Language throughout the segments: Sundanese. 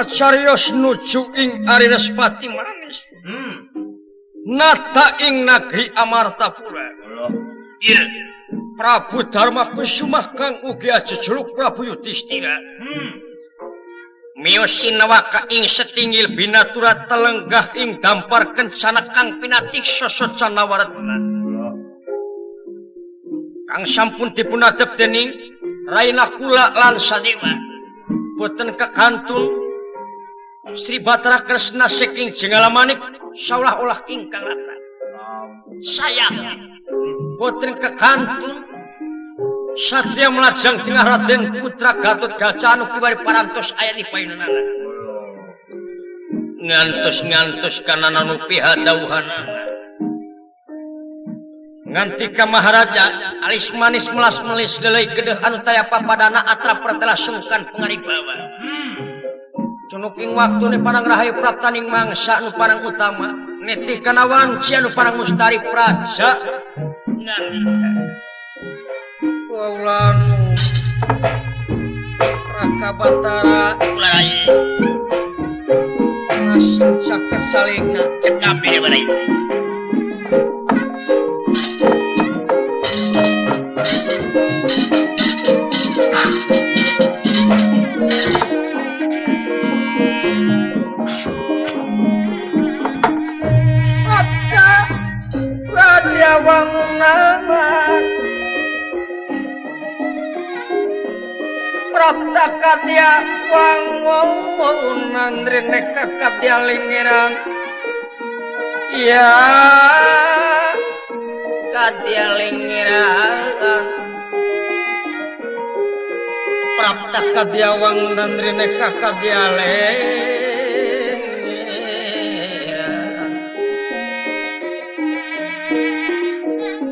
Kacarios nuju ing Ari Respati manis. Nata ing nagri Amartapura. Iya. Prabu Dharma Kusumah kang ugi ajejuluk Prabu Yudhistira. Miyos sinawaka ing setinggil binatura telenggah ing dampar kencana kang pinatih sosok canawaratna. Kang sampun dipunadep dening Raina Kula lan Sadewa. Boten kekantun Sri Batara Kresna saking Jengalamanik saulah-olah ingkang rata. Sayang boten kekantun Satria melajang tengah Raden Putra Gatot Kaca anu kiwari parantos aya di payunanana. Ngantos-ngantos kana anu pihadawuhanana. Ngantika Maharaja alis manis melas melis lelai kedeh anu taya papadana atrap pertela sungkan pengaribawa. Cunuking waktune parang rahayu praptaning mangsa nu parang utama niti kana wanci anu parang mustari praja ngandika kaulanu Raka Batara Rai ngasih caket salingna cekap ieu barai Prapta kadya wangunan rene kadya lingiran ya kadya lingiran prapta kadya wangunan rene kadya lingiran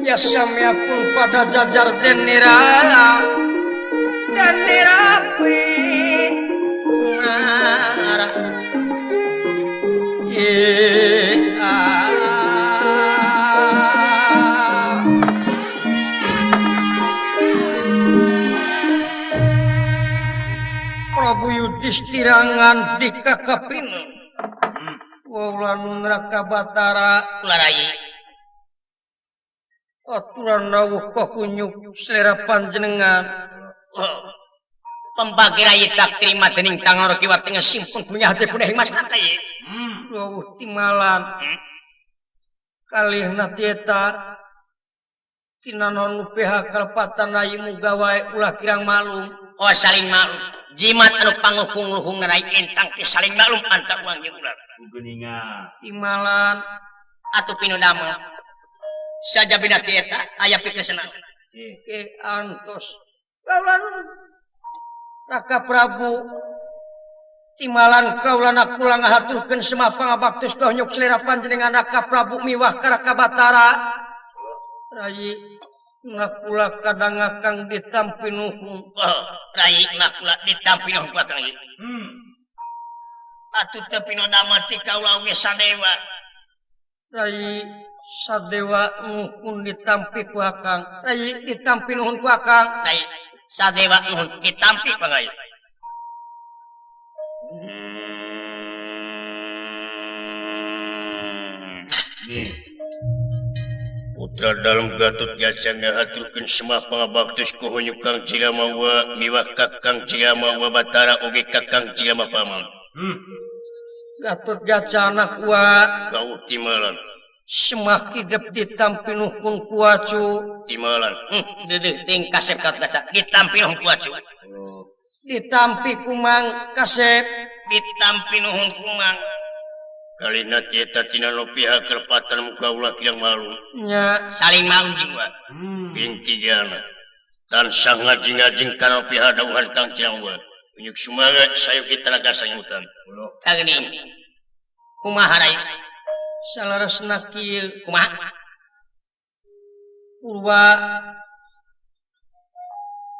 ya samya pun pada jajar denira dan nirapi nara Prabu Yudhistira ngandika kapinu wawulan Raka Batara Rai aturan rawuh kahunyuk selera panjenengan. Oh. Pembagi rai tak terima dening tangoro kiwa tengah simpun punya hati punah mas nakai. Rawuh timalan kalih natieta tinanon pihak kalepatan rai muga wae ulah kirang malum. Oh saling malum. Jimat anu panguhung-luhung rai entang teh saling malum antar uang jeung ular. Geuningan. Timalan atuh pinudama. Sajabina tieta aya pikesenang. Ke antos lawan Raka Prabu timalan kaulana kula ngahaturkeun semah pangabaktos ka nyuk selera panjenengan Raka Prabu miwah ka Raka Batara. Rai ngakula kadang akang ditampi nuhun. Oh, rai ngakula ditampi nuhun ku akang ieu. Atuh teu pinodama ti kaula oge sadewa. Rai sadewa nuhun ditampi ku akang. Rai ditampi nuhun ku akang. Rai sadewa nuhun ditampi ku akang. Putra dalem Gatot Kaca ngahaturkeun semah pangabaktos ku hunyuk Kang Cilamawa miwah ka Kang Cilamawa Batara oge ka Kang Cilama Paman. Gatot Kaca anak wa gauh timalan. Semah kidep ditampi nuhun ku acu. Timalan. Deudeuh ting kasep Gatot Kaca ditampi nuhun ku acu. Ditampi kumang kasep ditampi nuhun kumang. Kalina tieta tina nu pihak kelepatan muka ulah kirang malu. Nya saling malu jiwa. Intigana tansah ngajing-ngajing kana pihak dawuhan Kang Cilamawa. Unyuk sumangat sayuki telaga sangyutan. Tagning kumaha rai? Salaresna kieu kumaha? Purwa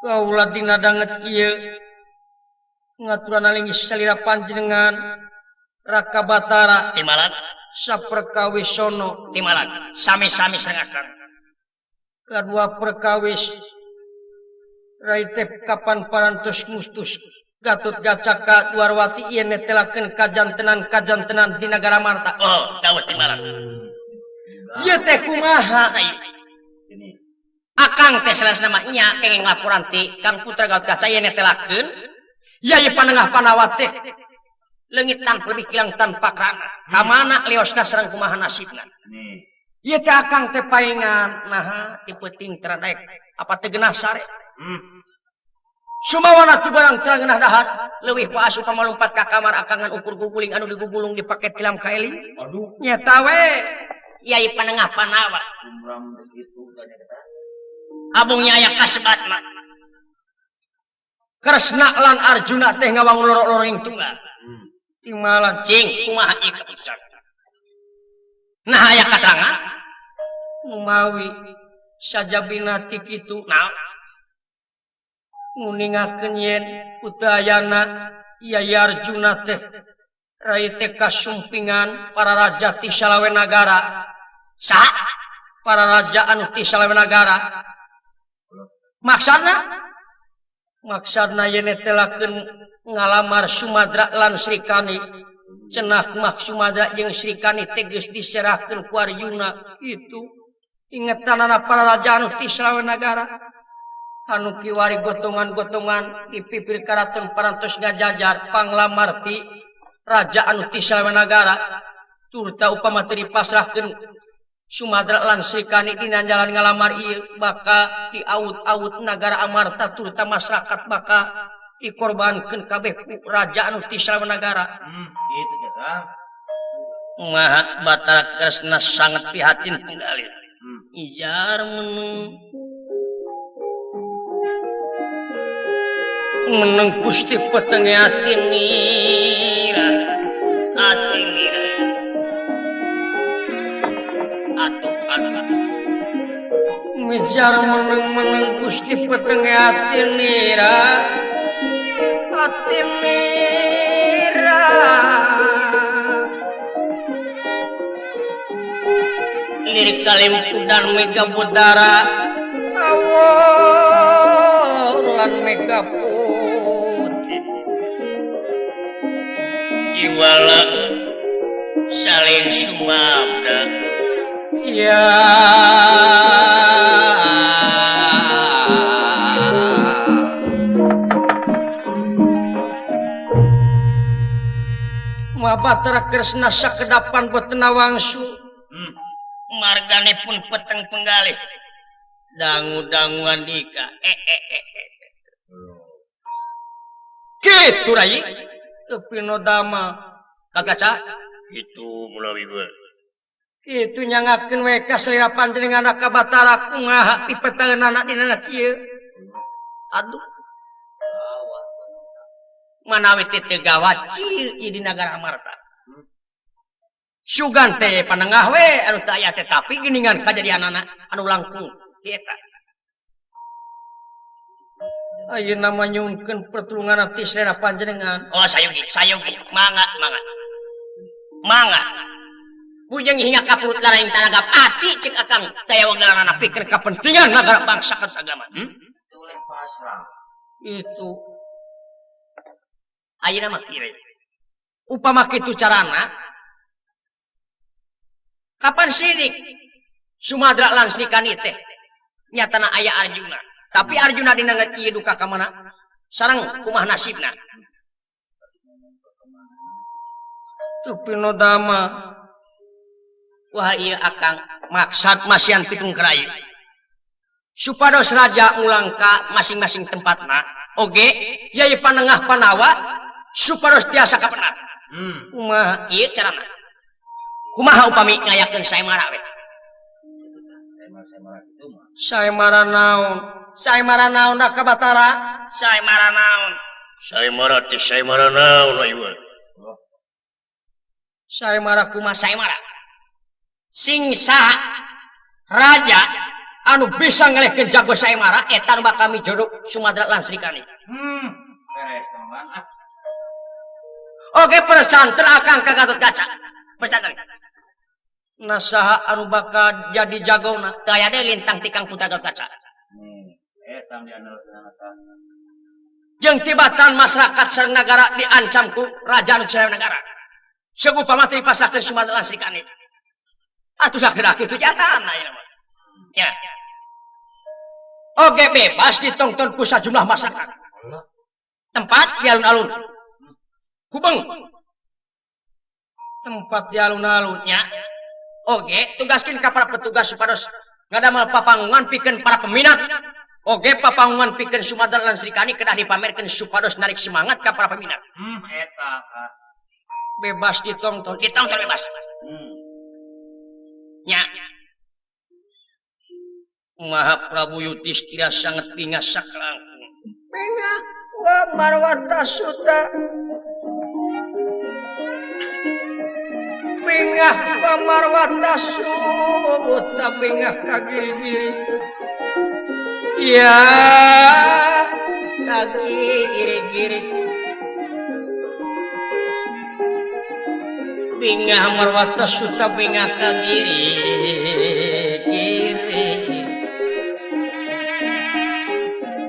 kaula dina danget ieu ngaturan linggis salira panjenengan Raka Batara timalan saperkawis sono timalan sami-sami sangakan kadua perkawis rai teh kapan parantos mustus Gatot Kaca ka Dwarwati ieu netelakeun kajantenan-kajantenan di nagara Marta. Oh, dawuh timalan. Ieu teh kumaha? Akang teh salasna mah nya kenging laporan ti Kang Putra Gatot Kaca ieu netelakeun Yai Panengah Panawa teh leungit tanpa dikilang tanpa krana. Ka mana liosna sareng kumaha nasibna? Ieu teh akang teh paingan naha ti peuting teu daek apa teu geunah sare. Sumawana ti barang teu geunah dahar leuwih ku asup pamalumpat ka kamar akangan ukur guguling anu digugulung dipake tilam ka eling. Aduh. Nyeta we Yai Panengah Panawa. Abungnya aya kasebatna. Kresna lan Arjuna teh ngawangun lorok-loroing tunggal. Timalan cing kumaha ieu kaputusan. Nah aya katerangan mawi sajabina ti kitu naon nguningakeun yen utayana Yai Arjuna teh rai teh kasumpingan para raja ti salawe nagara. Saha? Para raja anu ti salawe nagara. Maksudna? Maksudna yen telakeun ngalamar Sumadra lan Srikani. Cenah mak Sumadra jeung Srikani teh geus diserahkeun ku Arjuna. Itu ingetanana para raja anu ti salawe nagara. Anu kiwari gotongan-gotongan di pipir karaton parantos ngajajar panglamar ti raja anu ti salawe nagara. Turta upama teu dipasrahkeun Sumadra lan Srikani dina jalan ngalamar ieu bakal diaut-aut nagara Amarta turta masyarakat bakal dikorbankeun kabeh ku raja anu ti salawe nagara. Kitu teh. Maha Batara Kresna sangat prihatin penggalih. Ijar meneng meneng Gusti petenge ati nira ati nira atuh anak mijar meneng-meneng Gusti petenge ati nira ati nira lirik kalimpudan mega budara awor lan mega putih jiwala saling sumabda ya Ma Batara Kresna sakedapan boten wangsu. Margane pun peteng penggalih dangu-danguan dika kitu rai teu pinodama kagaca itu meulawi we kitu nyangakeun we ka salira panjenengan ka Batara kumaha pipetaeunana dina kieu. Aduh manawi teh teu gawat kieu ieu di nagara Amarta. Sugan teh panengah we anu teu aya teh tapi geuningan kajadianana anu langkung ti eta. Ayeuna mah nyungkeun pertulungan ti salira panjenengan. Oh sayogi sayogi mangga mangga mangga bujeng hingga ka perut laraing tanagap ati cek akang taya wanggalanana pikeun kapentingan nagara bangsa kan agama. Toleh pasrah. Itu ayeuna mah kieu upama kitu carana kapan sirik Sumadra lan Srikani teh nyatana aya Arjuna tapi Arjuna dina ieu duka ka mana sareng kumaha nasibna teu pinodama wah ieu akang maksad masian pitung kerayu supados raja mulang ka masing-masing tempatna oge yai panengah panawa supados tiasa kapenak. Kumaha ieu carana kumaha upami ngayakeun saemara we saemara naon saemara naon ka Batara saemara naon saemara teh saemara naon ieu saemara kumaha saemara sing saha raja anu bisa ngelehkeun jago saemara eta nu bakal mijodo Sumadra lan Srikani. Beres teman. Oke pesantren akang ka Gatot Kaca pesantren nasaha anu bakal jadi jagona teu aya deui lintang tikang putra Gatot Kaca. Eta diandalkeun jeung tibatan masyarakat sareng nagara diancam ku raja anu sareng nagara seupama teu dipasahkeun Sumadra lan Srikani atuh sakedah kitu jalan ayeuna mah ya. Oke bebas ditongton ku sajumlah masyarakat tempat di alun-alun kubeng tempat di alun-alunnya. Oke tugaskeun ka para petugas supados ngadamel papanggungan pikeun para peminat. Oke papanggungan pikeun Sumadra lan Srikani kedah dipamerkeun supados narik semangat ka para peminat. Eta bebas ditongton ditongton bebas. Nya Maha Prabu Yudhistira sangat bingah saklangkung bingah wa marwata suta bingah wa marwata suta bingah kagiri-giri ya kagiri-giri Bingah marwata suta bingah ka kiri kiri.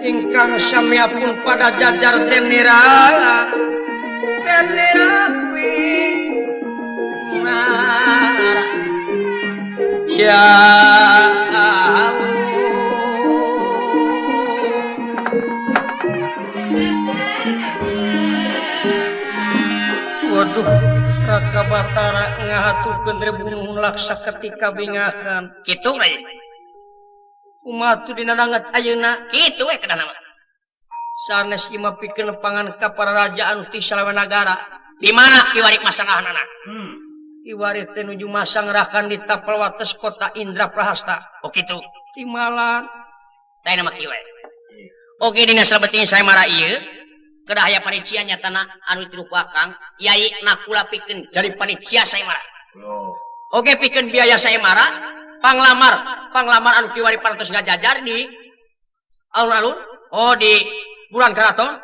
Ingkang samyapun pada jajar tenira tenira winara ya Allah. Waduh, Raka Batara ngahaturkeun rebunuhun laksa ketika bingahan. Kitu rai. Kumaha tuh dina danget ayeuna? Kitu we kedah nama. Sanes ieu mah pikeun pangan ka para raja anu ti Salawanagara. Di mana kiwari masangahna? Kiwari teh nuju masangrakan di tapal wates kota Indraprahasta. Oh kitu. Timalan. Tah nama kieu we. Oke dina salebeting saya mara ieu kedah aya panitia nyatana anu tilu ku akang yai nakula pikeun jadi panitia saya mara. Oke pikeun biaya saya mara panglamar panglamar anu kiwari parantos ngajajar di alun-alun oh di bulan keraton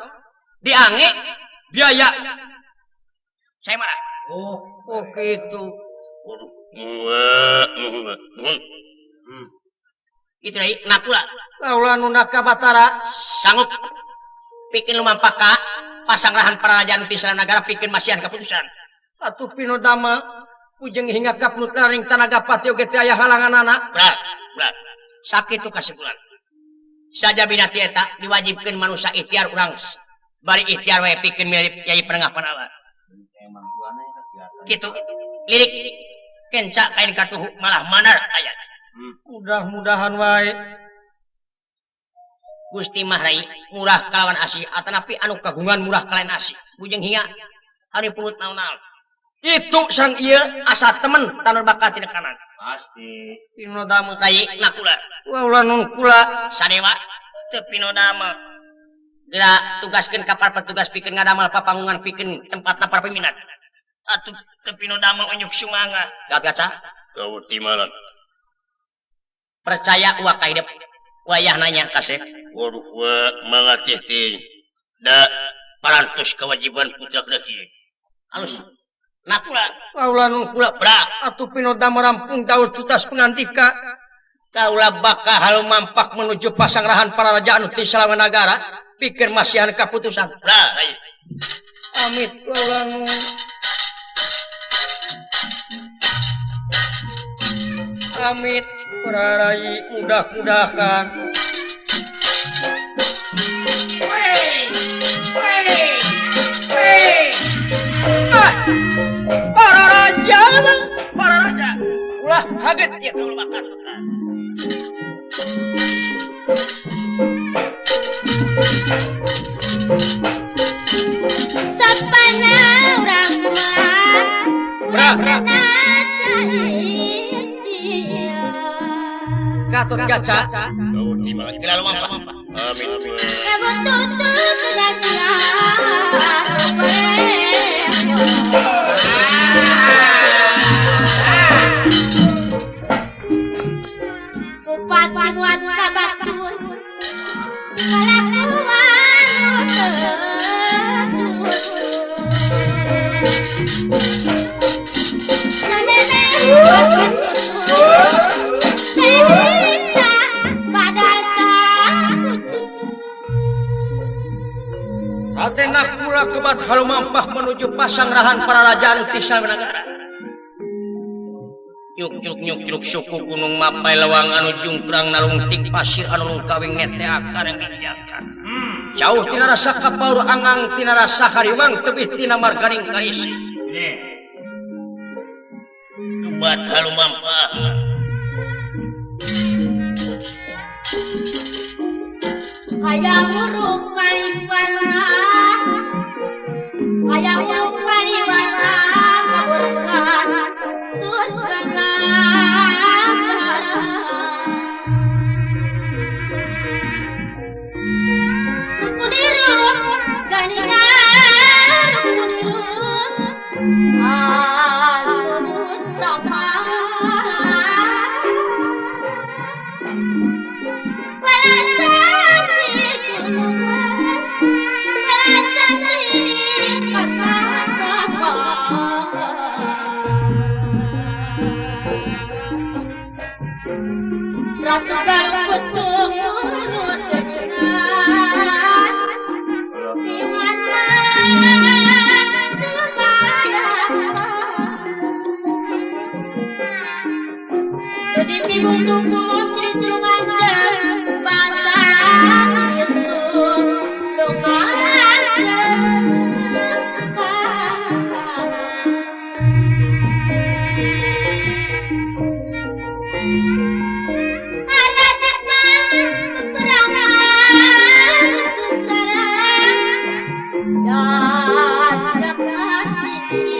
diange biaya saya mara. Oh oh gitu. Itu yai nakula kaula nu Raka Batara sanggup pikeun lumampak ka pasangrahan para raja anu ti Salanagara pikeun masihan keputusan. Atuh pinodama ujeng hingga kaplut laring tanaga pati oge teh aya halanganana. Berat, berat. Sakitu kasimpulan. Sajabina ti eta diwajibkeun manusia ikhtiar urang bari ikhtiar wae pikeun mirip yai penengah panawa. Kitu lirik kenca kain katuhu malah manar aya. Mudah-mudahan wae Gusti mah rai murah kalawan asih atanapi anu kagungan murah kalawan asih. Bujeng hinga anu pulut naon-naon. Itu sareng ieu asa temen tanur bakat tina kanan. Pasti. Pinodama rai nakula. Ulah nun kula sadewa teu pinodama. Geura tugaskeun ka para petugas pikeun ngadamel papanggungan pikeun tempatna para peminat. Atuh teu pinodama unjuk sumangga. Gat gaca. Kau timalan. Percaya uak ka hidup. Wayah nanya kasih. Waduh, wa mangatih ting. Da parantos kewajiban putra daki. Halus. Nakula. Kaula nu kula bra. Atuh pinodama rampung daur tutas pengantika. Kaula bakal halu mampak menuju pasangrahan para raja anu ti Salawanagara pikir masihan kaputusan. Bra, rai. Amit kaula nu. Amit para rai mudah-mudahan. Ah, para raja, para raja, ulah kaget ya kalau makan. Sapana urang mah, urang Gatot Kaca. Amin. Kupat muat kabatur kalakuan Atenah kula kebat halumampah menuju pasangrahan para raja anu ti Sawanagara. Nyuk nyuk nyuk suku gunung mapai lewang anu jungkrang nalungtik pasir anu kawing nete akar yang dijakan. Jauh tina rasa kapaur angang tina rasa hariwang tebih tina margaring kaisi. Kebat halumampah. Hayang uruk pariwana, hayang uruk pariwana, kaburukan turunlah. Rukudiruk ganingan, rukudiruk alun tamara. Kasasa. Ratu Galung Petung nurut kejengan Piwatan Jadi pibutuh tulung Sri Tulunganjeng Basah Sri Tulunganjeng. Ada teman peperangan musuh sarang dan dapat ini.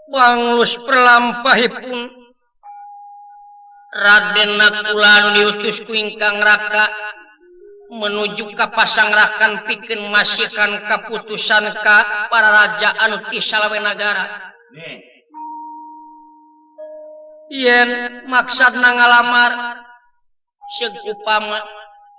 Panglus perlampahipun Raden Nakula nu diutus ku ingkang raka menuju ka pasangrakan pikeun masihan kaputusan ka para raja anu ti salawe nagara. Yen maksudna ngalamar seug upama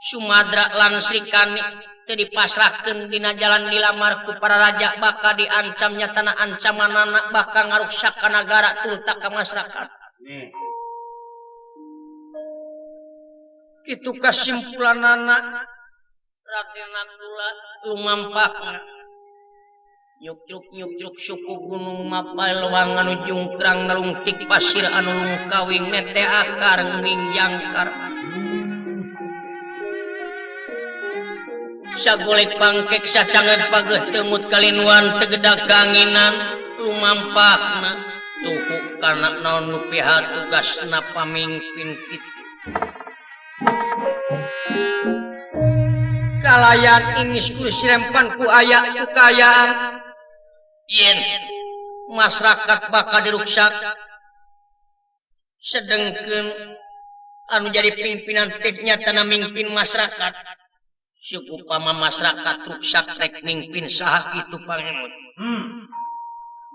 Sumadra lan Srikani teu dipasrahkeun dina jalan dilamar ku para raja bakal diancam nyatana ancamanana bakal ngaruksak ka nagara turta ka masyarakat. Kitu kasimpulanana Raden Nakula lumampah nyukruk-nyukruk suku gunung mapay lewang anu jungkrang nalungtik pasir anu lungkawing nete akar ngeming jangkar sagolek pangkek sacanget pageuh teungut kalinuan tegedak kanginan lumampahna tuhu kana naon nu pihatugasna pamingpin kitu kalayan ingis kursi rempan ku aya ku kayaan yen masyarakat bakal diruksak sedengkeun anu jadi pimpinan teh nyatana mingpin masyarakat suku pama masyarakat ruksak rek mingpin saha kitu pangemut.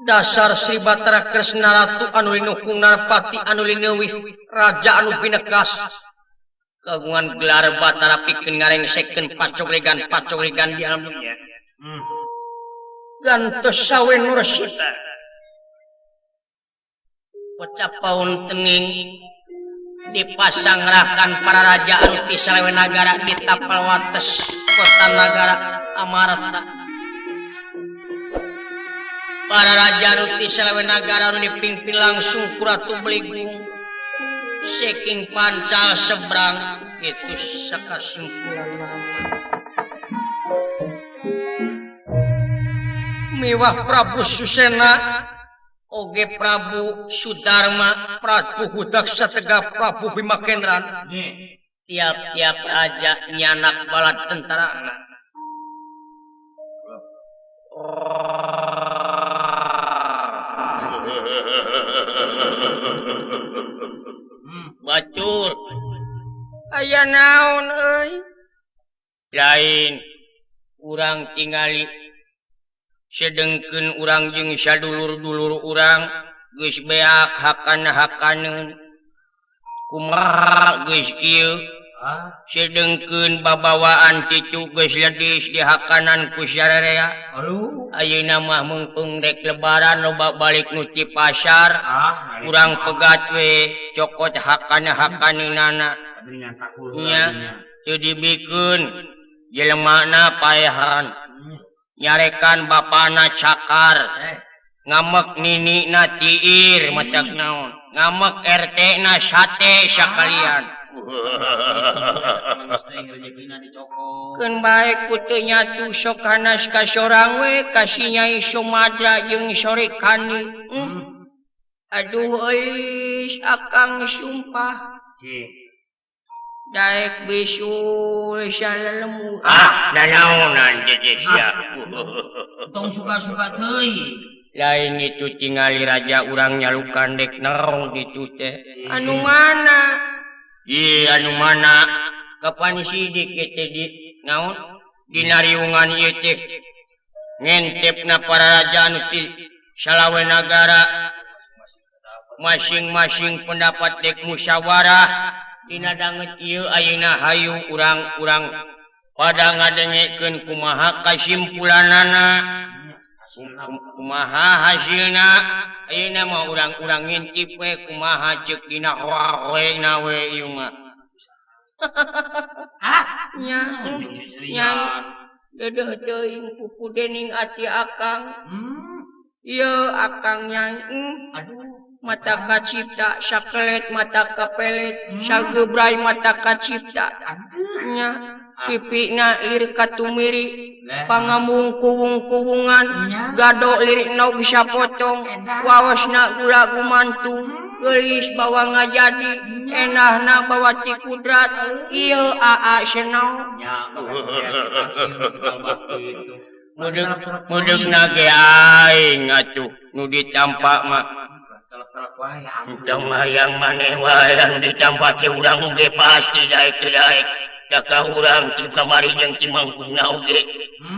Dasar Sri Batara Kresna Ratu anu linukung narpati anu lineuwih raja anu pinekas kagungan gelar Batara pikeun ngarengsekeun pacogregan pacogregan di alam dunia. Gantos sawe nursita pecah paun tenging dipasangrahkan para raja anu ti salawe nagara di tapal wates kota nagara Amarta. Para raja nu ti salawe nagara nu dipimpin langsung ku Ratu Beligung saking pancal seberang itu sakasimpulan miwah Prabu Susena oge Prabu Sudarma Prabu Hudaksa Tegap Prabu Bimakendran tiap-tiap raja nyanak balat tentara. Bacur aya naon euy lain urang tingali sedengkeun urang jeung sadulur-dulur urang geus beak hakan-hakaneun kumaha geus kieu sedengkeun babawaan titu geus ledis di hakanan ku sararea. Ayeuna mah meungpeung rek lebaran loba balik nu ti pasar urang pegat we cokot hakan-hakaneunana nya teu dibikeun jelemana paehan nyarekan bapana cakar ngamek ninina tiir matak naon ngamek RT na sate sakalian. Keun bae ku teu nyatu sok hanas ka sorang we ka si Nyai Sumadra jeung Sorikani. Aduh eulis akang sumpah daek bisul salalemu. Ah, nanaonan jeje sia. Tong suka-suka teuing. Lain itu tingali raja urang nyalukan dek nerong ditu teh. Anu mana? Ih, anu mana? Kapan sidik ieu teh di naon? Dina riungan ieu teh ngentepna para raja anu ti salawe nagara masing-masing pendapat dek musyawarah. Dina danget ieu ayeuna hayu urang-urang pada ngadengekeun kumaha kasimpulanana kumaha hasilna ayeuna mah urang-urang ngintip we kumaha ceuk dina hoahoena we ieu mah. Ah nya nya dedeuh teuing pupudening ati akang. Ieu akang nyai aduh mata kacipta sakelet mata kapelet sagebrai mata kacipta nya pipina lirik katumiri pangamung kuwung-kuwungan gado lirik nog sapotong waosna gula gumantung geulis bawa ngajadi enahna bawa ti kudrat ieu aa senau nya meudeuk ge aing atuh nu ditampak mah entong hayang maneh wae anu ditampak teh urang oge pasti daek teu daek da ka urang ti kamari jeung ti mangkuna oge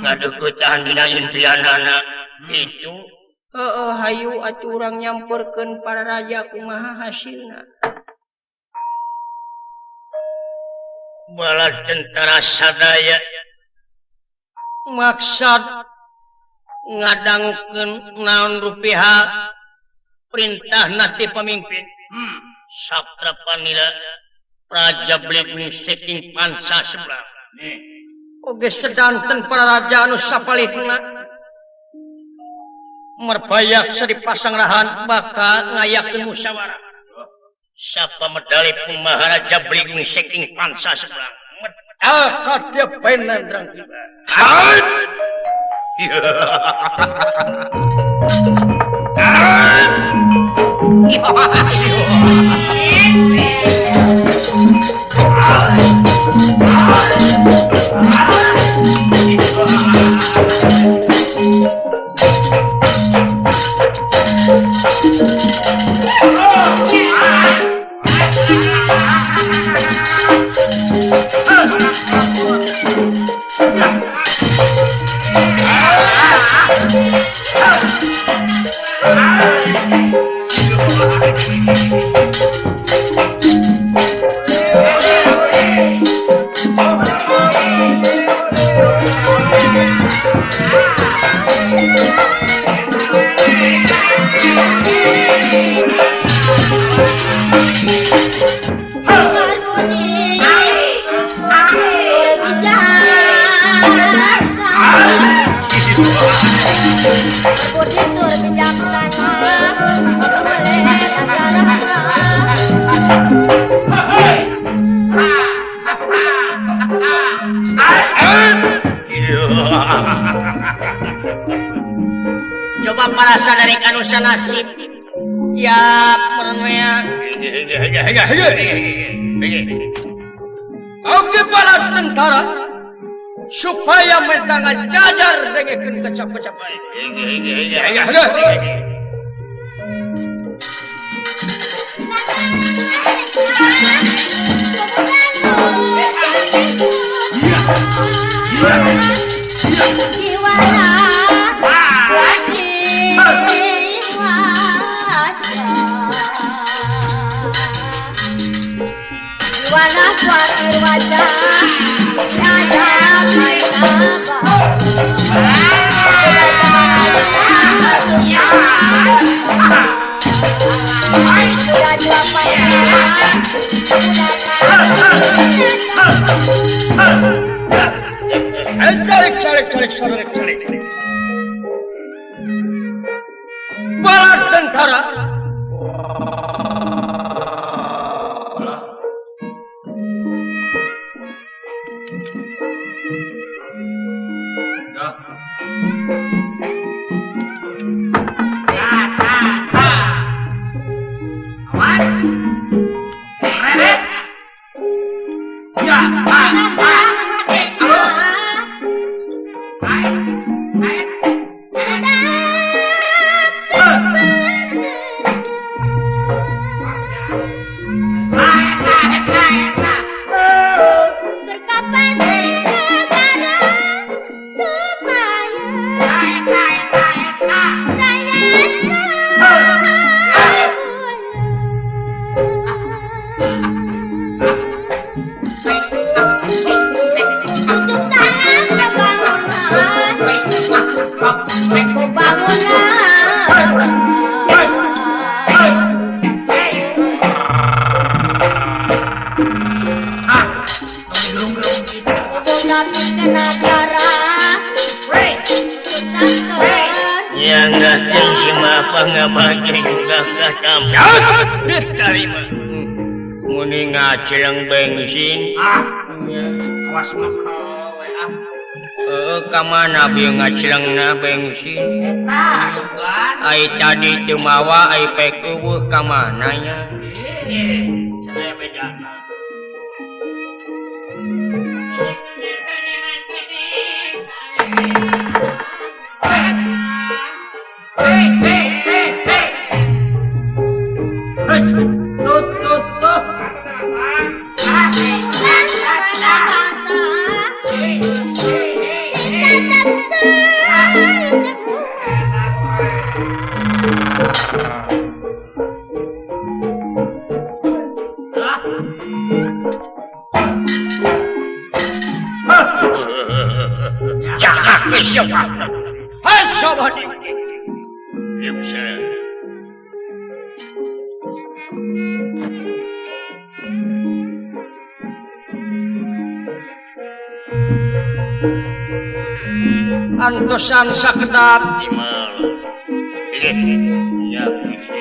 ngadeuketan dina impianana kitu. Heueuh hayu atuh urang nyamperkeun para raja kumaha hasilna. Bala tentara sadaya maksad ngadangukeun naon rupiah perintah nati pemimpin. Sabda Panila Raja Beligung saking pansa sebelah. Oge sedanten para raja anu sapalihna merbayak sari pasangrahan bakal ngayakeun musyawarah. Sapa medali pun Maharaja Beligung saking pansa sebelah. Medal ka dia penendrang tiba. Karasa dari anu sanasib. Ya meureun. Oke para tentara supaya mereka ngajajar dengekeun kecap-kecap aing. Calik. Para tentara. Awas. Beres. Ya. Cilang bensin awas maka we ah heueuh ka mana bieu ngacilangna bensin eta sugan ai tadi teu mawa ai pek eueuh ka mana nya saya bejana. Hei hei hei hei. Hus tut tut tut. Antosan sakedap timal. Ya puji.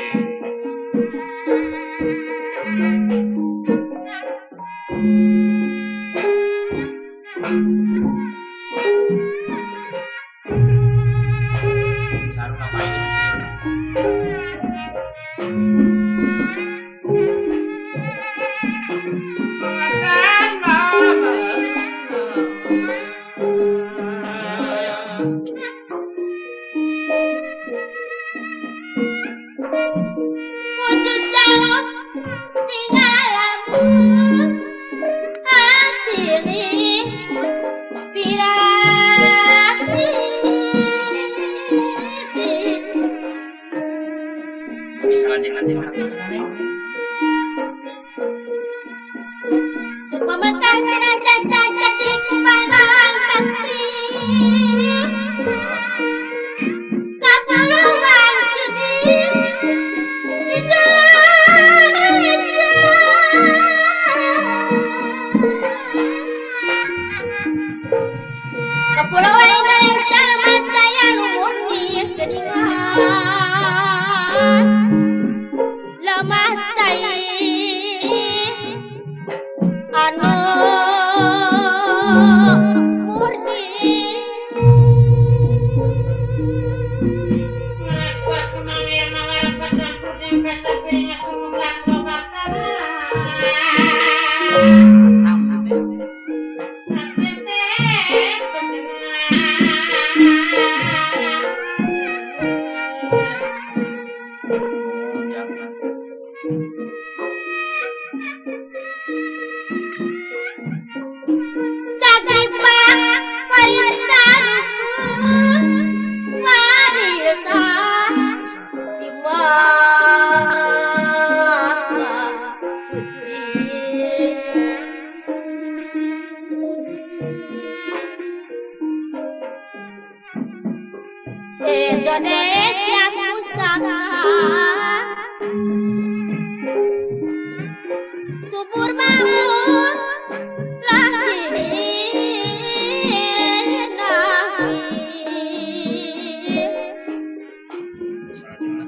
Murni. Indonesia pusaka subur makmur lagi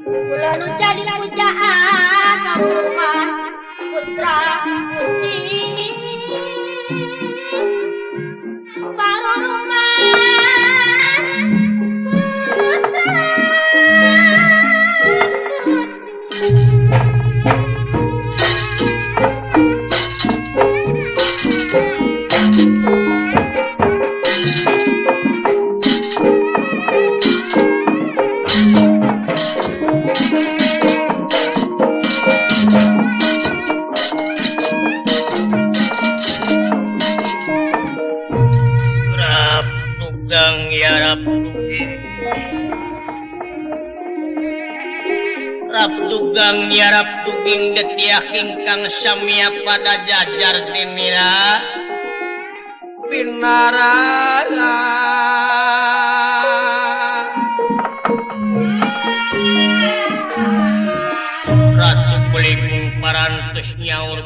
kula nu jadi pujaan rumah putra putri parorumah putra putri. Tugang nyarap tubing getiah ingkang samia pada jajar tinira pinarana Ratu Belimbing parantos nyaur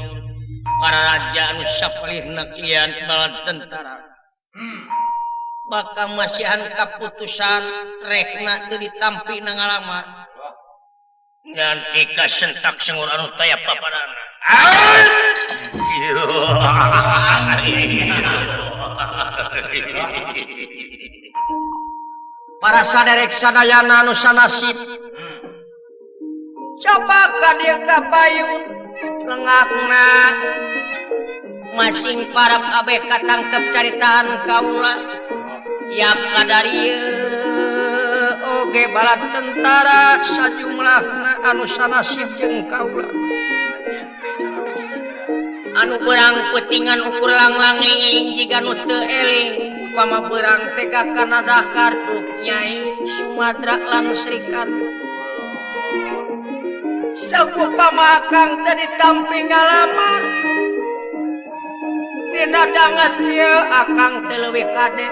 para raja anu sapalihna kian bala tentara bakal masihan kaputusan rekna teu ditampi na ngalamar nganti kasentak sengur anu taya papanana. Para saderek sadayana anu sanasib coba ka dieu ka payun lengakna masing parab abeh katangkep caritaan kaula yap kadarieu oge bala tentara sajumlahna anu sanasib jeung kaula anu berang petingan ukur langlang-ling jiga nu teu eling upama berang teh ka Kanada kartu Nyai Sumatera lan Serikat saupama akang teh ditampi ngalamar dina danget ieu akang teh leuwih kade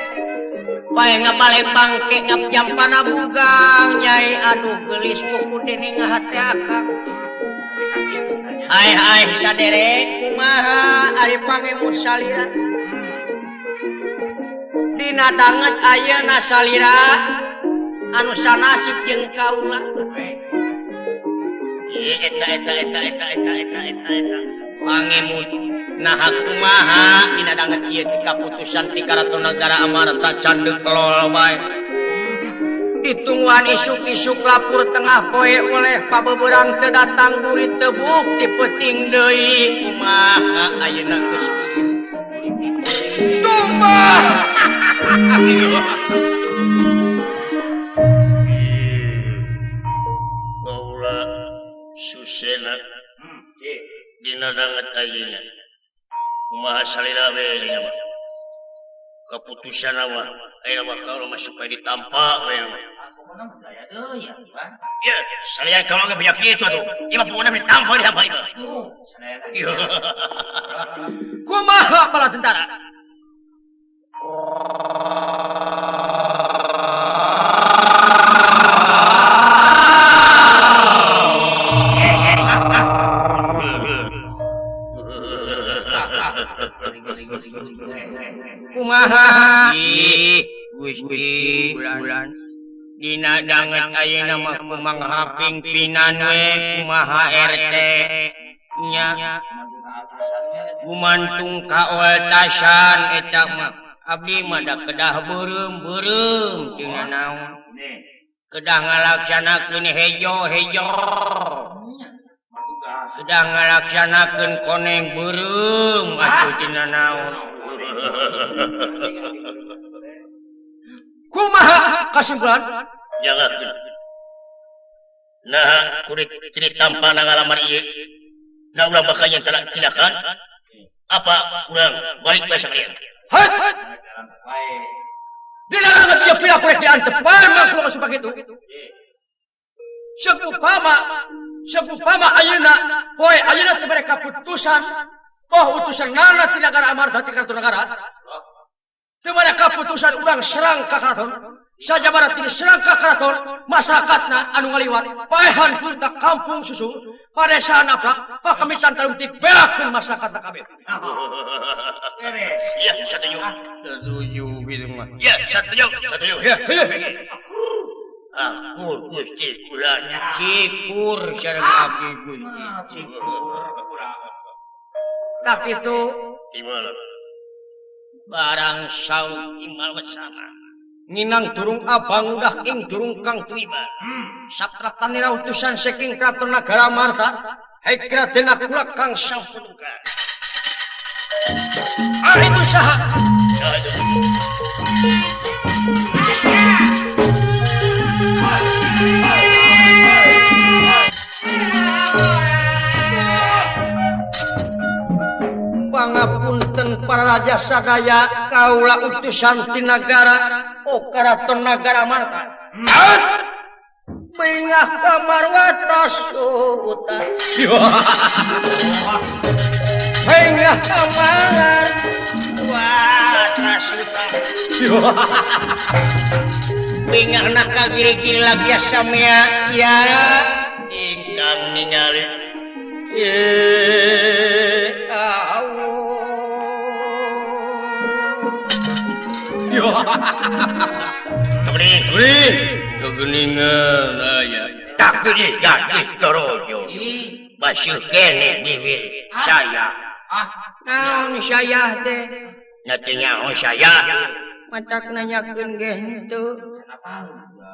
bae ngabale bangke ngap jampana bugang Nyai aduh geulis buku dening hate akang ai ai saderek kumaha ari pangemut salira dina danget ayeuna salira anu sanasib jeung kaula eta eta eta eta eta eta eta eta pangemut nah kumaha dina danget ieu ti kaputusan ti Karaton Nagara Amarta candeuk lol bae ditungguan isuk-isuk lapur tengah poe oleh pabeberang teu datang buri teu bukti peuting deui kumaha ayeuna geus tumbah. Kaula susena dina danget ayeuna kumaha salira we mah keputusan mah ayeuna mah kaula mah supaya ditampa we mah. Ya, saya kalau nggak punya gitu tuh, ieu mah pokona ditampa ditampa ieu. Kumaha bala tentara? Kumaha? Ih, Gusti bulan. Dina danget ayeuna mah kumaha pimpinan we kumaha RT nya gumantung kaoltasan eta mah abdi mah da kedah beureum-beureum cenah naon kedah ngalaksanakeun hejo-hejo sudah ngalaksanakeun koneng beureum atuh cenah naon. Kumaha kasimpulan? Jangan. Nah, kulit tidak tampa ngalamar ieu. Nah, ulah bakal yang telah tindakan. Apa urang balik bae sakalian. Hat. Dilarang dia pila kulit diantep bae mah kulo masuk kitu. Sepupama ayeuna poe ayeuna teu mere kaputusan. Oh utusan nana ti nagara Amarta ti Kartanegara. Teu mere kaputusan urang serang ka karaton. Sajabara tini serangka keraton masyarakatna anu ngaliwat paehan punta kampung susu padesaan aprak pakamitan talungtik berakeun masyarakatna kabeh. Beres. Ya, satuju. Satuju kitu mah. Ya, satuju, satuju. Ya, Akur Gusti kula cikur sareng abdi Gusti. Cikur kurang. Tak kitu di mana? Barang saung imal wesana. Nginang durung abang udah ing durung kang tumiba. Satraptanira utusan saking kraton nagara Marta, hei Raden Akula kang sang paduka. Ah itu saha? Ya itu. Pangapunten para raja sadaya kaula utusan ti nagara o karaton nagara Marta. Bingah kamar watas suta. Bingah kamar watas suta. Bingah naka giri-giri lagi samea ya ingkang ningali. Kebening, kebening, kebeningan aya. Tapi di gadis dorojo, basuh kene bibir saya. Naon saya teh? Nanti nyaho saya. Matak nanyakeun ge henteu.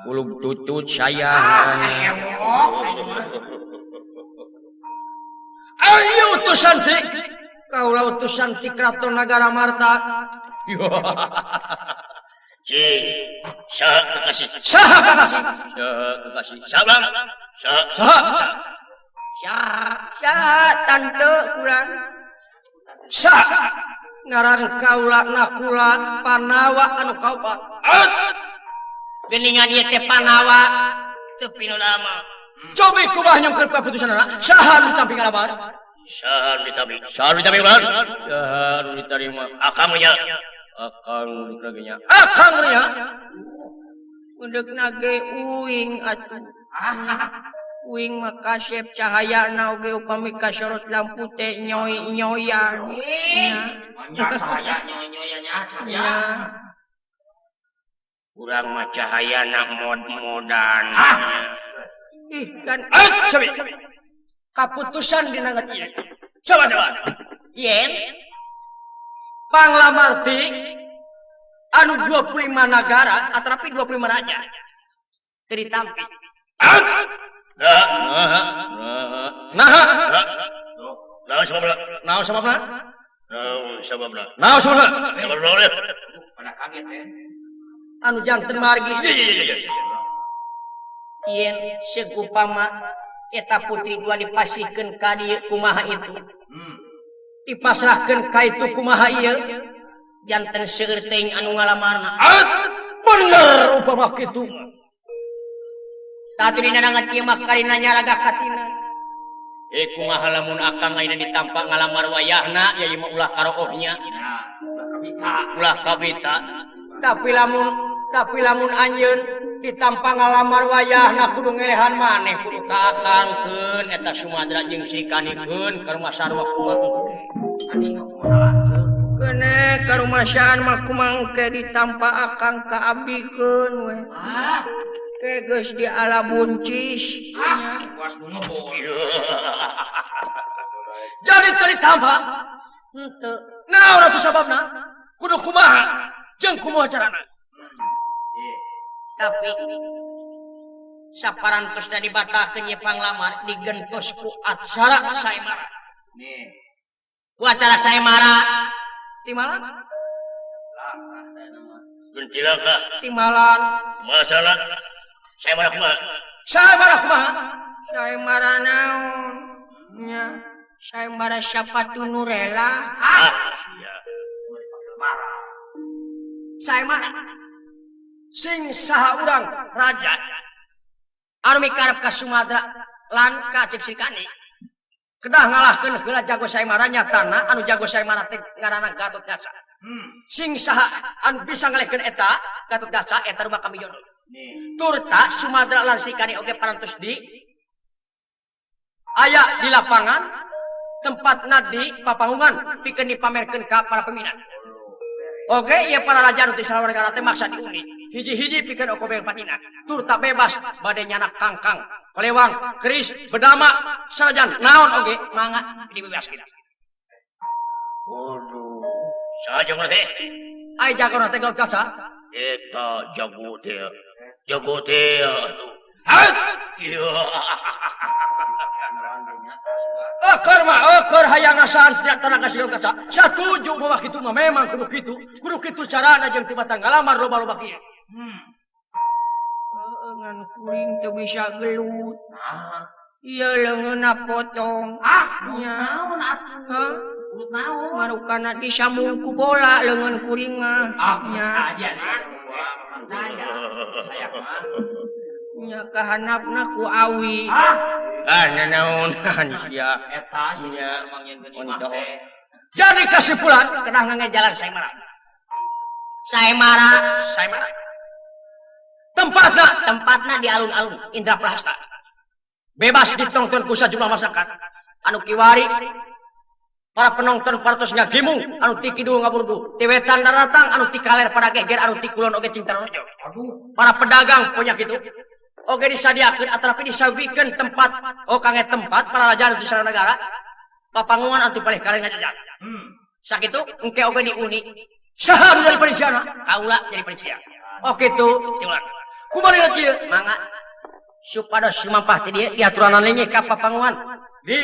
Ulub tutut saya. Ayo utusan ti, kaula utusan ti kraton nagara Marta. Cing, saha kekasih? Saha kekasih? Saha kekasih? Saha saha saha saha tante kula. Saha ngaran kaula nakula Panawa anu kaopat. Geuningan ieu teh Panawa teu pinulama. Cobi kumaha nyungkeun paputusanna? Saha nu ditampi ngalamar? Saha nu ditampi? Saha nu ditampi ulah? Saha nu ditarima? Akang nya. Akang nya. Akang nya. Undeukna ge uing atuh. Uing mah kasep cahayana oge upami kasorot lampu teh nyoy-nyoyan. Nya cahaya nyoy-nyoyan nya cahaya. Urang mah cahayana mod-modan. Ih kan sabi. Kaputusan dina ieu. Coba coba. Yen panglamarti anu 25 nagara atarapi 25 raja teu ditampi. Nah, nah, nah, sababna? Naon sababna? Naon sababna? Naon sababna? Sababna. Pada kaget ya. Anu janten margi. Iya. Yen segupama eta putri dua dipasihkeun ka dieu kumaha itu. Dipasrahkeun ka itu kumaha ieu? Janten seueur teuing anu ngalamarna. Bener upama kitu. Tatu dina nangat ieu mah karina nyaraga katina. Kumaha lamun akang ayeuna ditampa ngalamar wayahna ya ieu mah ulah karoohnya. Ulah kabita. Tapi lamun anjeun ditampa ngalamar wayahna kudu ngelehan maneh kudu kaakangkeun eta Sumadra jeung Srikanikeun ka rumah sarua kumaha. Kene ka rumah saan mah kumaha engke ditampa akang ka abdikeun we. Ke geus di ala buncis. Jadi teu ditampa henteu. Naon atuh sababna? Kudu kumaha jeung kumaha carana? Tapi saparantos da dibatalkeun ye panglamar digentos ku acara saemara. Ku acara saemara timalan? Gentilangka. Timalan. Masalah saemara kumaha? Saemara kumaha? Saemara naon? Nya saemara sapatu nu rela. Ah, sia. Saemara sing saha urang raja anu mikarep ka Sumadra lan ka Cik Srikandi kedah ngalahkeun heula jago saemara nyatana anu jago saemara teh ngaranna Gatotkaca. Sing saha anu bisa ngalehkeun eta Gatotkaca eta rumah kami jodoh. Turta Sumadra lan Srikandi oge parantos di aya di lapangan tempatna di papanggungan pikeun dipamerkeun ka para peminat. Oge ieu para raja nu ti salawar negara teh maksa diundi. Hiji-hiji pikeun oko beng patina. Turta bebas bade nyanak kangkang, kalewang, keris, bedama, sanajan naon oge mangga dibebaskeun. Waduh, saha jago teh? Ai jago teh Gatotkaca. Eta jago teh. Jago teh atuh. Haut! Eukeur mah eukeur hayang ngasaan tidak tenaga si Gatotkaca. Satuju bahwa kitu mah memang kudu kitu. Kudu kitu carana jeung tibatan ngalamar loba-loba kieu. Ngan kuring teu bisa gelut. Ieu leungeunna potong. Ah, nya naon atuh? Naon? Marukana disambung ku bola leungeun kuring mah. Ah, Nya. saya saya. Saya mah. Nya kahanapna ku awi. Ah, ah nanaonan sia. Eta sia emang yang geuning mah teh. Jadi kesimpulan kedah ngange jalan Saimara. Saimara, Saimara. Tempatna, tempatna di alun-alun Indraprahasta. Bebas ditonton ku sajumlah masyarakat. Anu kiwari para penonton parantos ngagimung anu ti kidul ngaburdu, ti wetan daratang anu ti kaler pada geger anu ti kulon oge cing tarojo. Para pedagang punya kitu. Oge disadiakeun atanapi disagikeun tempat, oh kange tempat para raja anu ti sarana negara. Papangungan anu ti palih kaleng ngajajak. Sakitu engke oge diuni. Saha nu jadi panitia? Kaula jadi panitia. Oh kitu. Kumaha ieu kieu? Mangga supados sumampah ti dieu diaturanan lengih ka papangungan di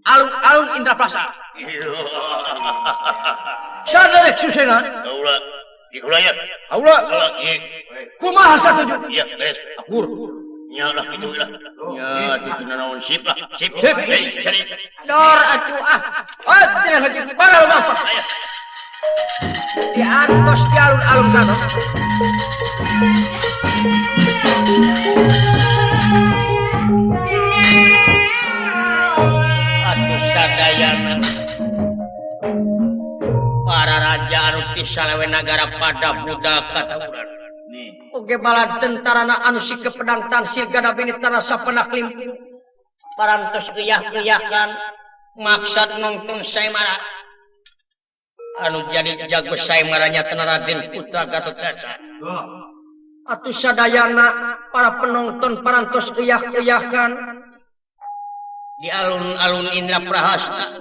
alun-alun Indraprasta. Saderek susena? Kaula di kaula ya. Kaula. Kaula ieu. Kumaha satuju? Iya, beres. Akur. Nya lah kitu lah. Nya kitu nanaon sip lah. Sip. Sip. Hei, sari. Dor atuh ah. Ah, tidak lagi para lumampah. Diantos di alun-alun kraton. Atuh sadayana para raja anu ti salawe nagara pada budak katawuran. Oge bala tentarana anu sikep pedang tansir gada bini tanah sapenak lim. Parantos uyah-uyahkan maksad nonton Saimara. Anu jadi jago Saimaranya tena Raden Putra Gatotkaca. Atuh sadayana para penonton parantos uyah-uyahkan di alun-alun Indraprahasta.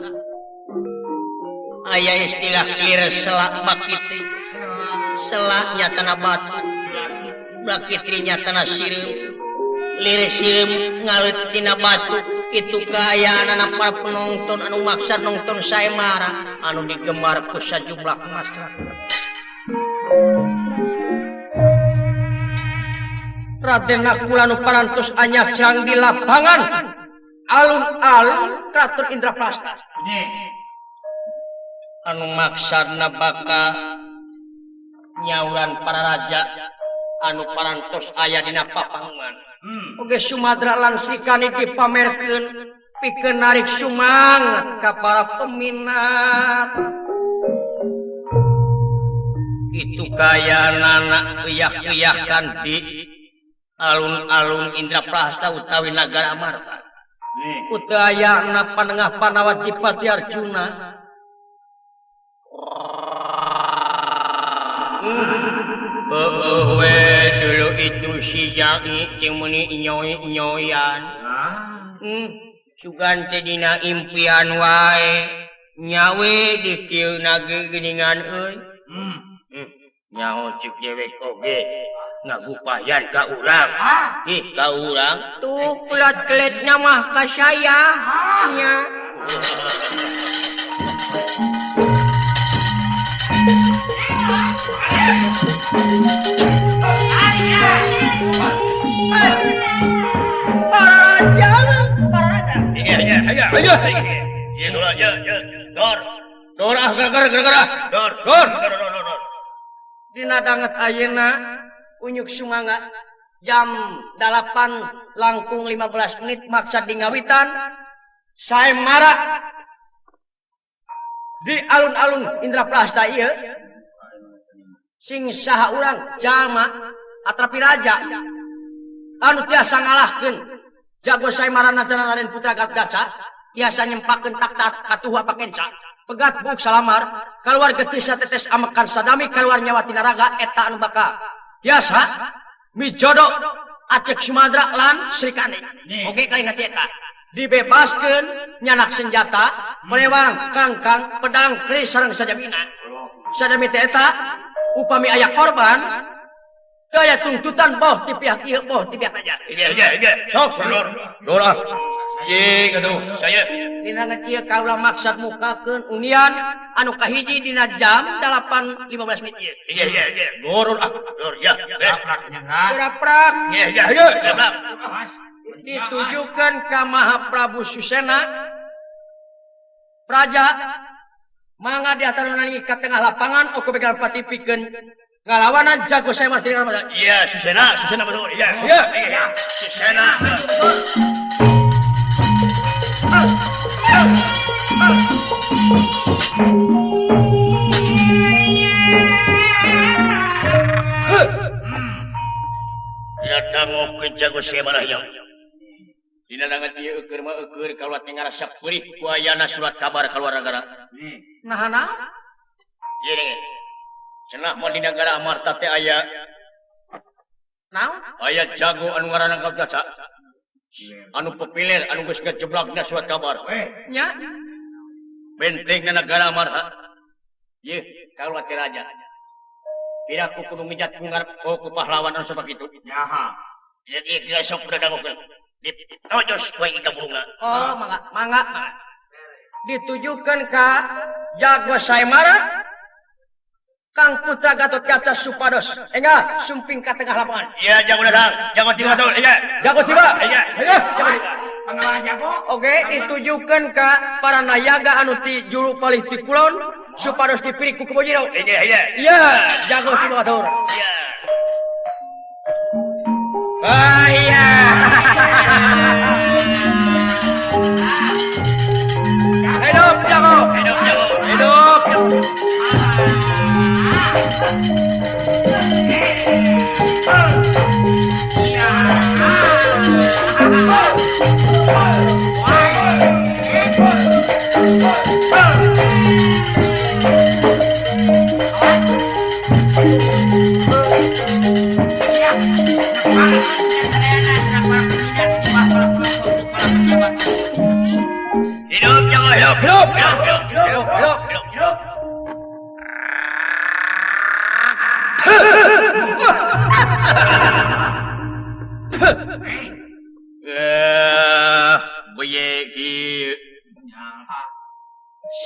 Aya istilah lir selak bakitri. Selak nyatana batu, bakitri nyatana sireum. Lir sireum ngaleut tina batu. Itu kaayaan para penonton anu maksa nonton Saimara anu digemar ku sajumlah masyarakat. Raden Nakula nu parantos anyacang di lapangan alun-alun Kraton Indraprasta. Anu maksadna baka nyauran para raja anu parantos aya dina papangungan. Oge Sumadra lan Srikandi dipamerkeun pikeun narik sumangat ka para peminat. Itu kaayaan uyah-uyahkan di alun-alun Indraprasta utawi Nagara Amarta. Utayana panengah Panawat Dipati Arjuna. Heueuh we dulu itu si Jai jeung meuni nyoy-nyoyan. Sugan teh dina impian wae. Nyawe di kieu nage geuningan euy. Nyaho cik dewek oge ngagupayan ka urang. Ih ka urang tuh kulat-keletnya mah ka saya nya. Dina danget ayeuna unyuk sumangga jam 8 langkung 15 menit maksad di ngawitan Saimara Di alun-alun Indraprasta ieu sing saha urang jalma atrapi raja anu tiasa ngalahkeun jago Saimarana Raden Putra Gatotkaca tiasa nyempakeun takta katuhu pakenca pegat buuk salamar kaluar getih satetes amekan sadami kaluar nyawa tina raga eta anu bakal tiasa mijodo Acek Sumadra lan Srikandi. Oge kaing hati eta dibebaskeun nyanak senjata melewang kangkang pedang keris sareng sajamina. Sajami teh eta upami aya korban teu aya tuntutan boh ti pihak ieu boh ti pihak raja. Iya iya iya. Sok lur. Lur ah. Cing atuh saya. Dina kieu kaula maksad mukakeun unian anu kahiji dina jam 8.15 menit ieu. Iya iya iya. Lur ah. Lur ya. Beres. Prak. Iya iya iya. Ditujukan ka Mahaprabu Susena Praja mangga diaturkeun ka tengah lapangan oke begal pati pikeun ngalawanan jago Saimara. Iya Susena, Susena betul. Iya iya iya. Susena. Datang ke jago Saimara nya. Dina danget ieu eueur mah eueur kaluar teh ngarasa perih ku ayana surat kabar kaluar nagara. Nahana? Ieu deui. Cenah mah di nagara Amarta teh aya naon? Aya jago anu ngaranna Gatotkaca. Anu populer anu geus ngajeblak dina surat kabar. Nya. Benteng na nagara Amarta. Ieu kaluar teh raja. Piraku kudu ngejat ku ngarep ku pahlawan anu sakitu. Nyaha. Ieu ieu sok dadangokeun. Ditojos ku aing ka burungna. Oh, mangga, mangga. Ditujukan ka Jago Saimara Kang Putra Gatotkaca supados enggal sumping ka tengah lapangan. Iya, jago datang. Jago tiba tuh, iya. Jago tiba. Iya. Iya, jago tiba. Pangalah jago. Oke, ditujukan ka para nayaga anu ti juru palih ti kulon supados dipirik ku Kebo Jero. Iya, iya. Iya, jago tiba atur. Iya. Ah, iya. Hidup jago. Hidup jago. Hidup. Hidup jago, hidup, Hidup. hidup, hidup, Hidup, hidup. hidup, hidup. Beye ki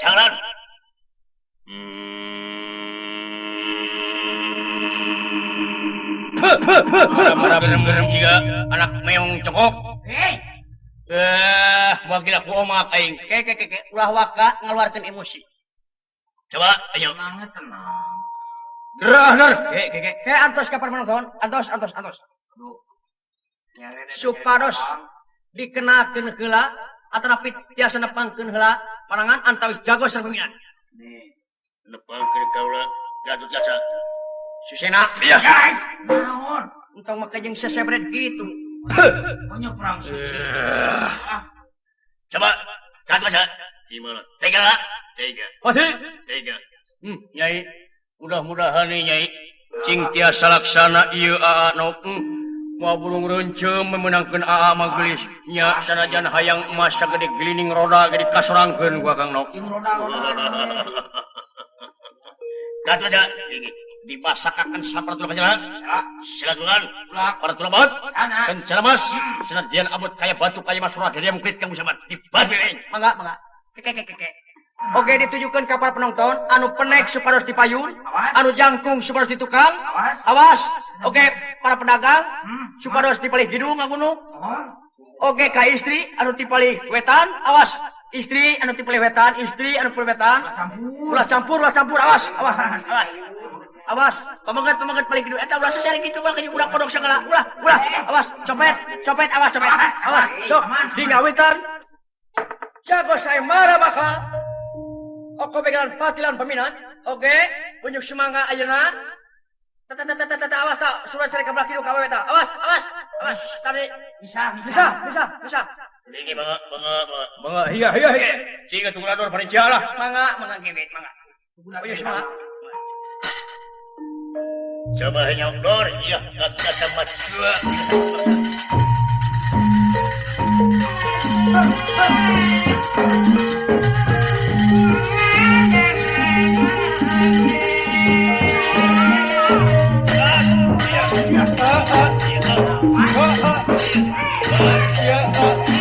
sangat. Gerem-gerem juga anak meong cokok. Wakil aku omak aing. Ke ke ke ke ulah waka ngeluarkan emosi. Coba ayo. Tenang, tenang. Derah ner. Ke ke ke ke antos ka penonton, antos antos antos. Supados dikenakeun heula atanapi tiasa nepangkeun heula panangan antawis jago sareng pimpinan. Nepangkeun kaula Gatotkaca. Susena. Iya. Guys, naon? Entong make jeung sesebret kitu. Punya perang suci. Coba Gatotkaca. Gimana? Tega lah. Tega. Pasti. Tega. Nyai, mudah-mudahan nih Nyai cing tiasa laksana ieu aa nok. Moal burung reuncem memenangkeun aa magelis. Nya sanajan hayang emas sagede gilining roda ge dikasorangkeun ku Akang Nok. Jeung roda-roda. Gatotkaca. Dibasakakan saparatul pancana. Silakan. Paratul baut. Sana. Kencana mas. Senadian abot kaya batu kaya mas surah dari mukrit kang usamat. Dibas we. Mangga, mangga. Ke ke ke ke. Oke, ditujukan ka para penonton anu penek supados dipayun, Awas. anu jangkung supados ditukang. Awas. Awas. Oke, para pedagang supados dipalih hidung ngagunung. Oke, ka istri anu dipalih wetan, awas. Istri anu dipalih wetan, istri anu dipalih wetan. Campur. Ulah campur, ulah campur, awas, awas, awas. Awas, pameget, pameget paling kidu. Eta ulah sesering kitu ulah ka budak kodok segala. Ulah, ulah, awas, copet, copet, awas, copet. Awas, sok Aman. di ngawitan. Jago Saimara bakal Oko begalan patilan peminat. Oke, unjuk sumangga ayeuna. Tata tata tata awas ta, surat cari kabelah kidung ka awewe ta. Awas, awas. Awas, tadi Bisa, bisa, bisa, bisa. Ini mangga, mangga, mangga. Mangga, iya, iya, iya. Siga tunggu lador paling lah. Mangga, mangga gebet, mangga. Unjuk sumangga. Coba hanya dor, iya, kata macua. Ya.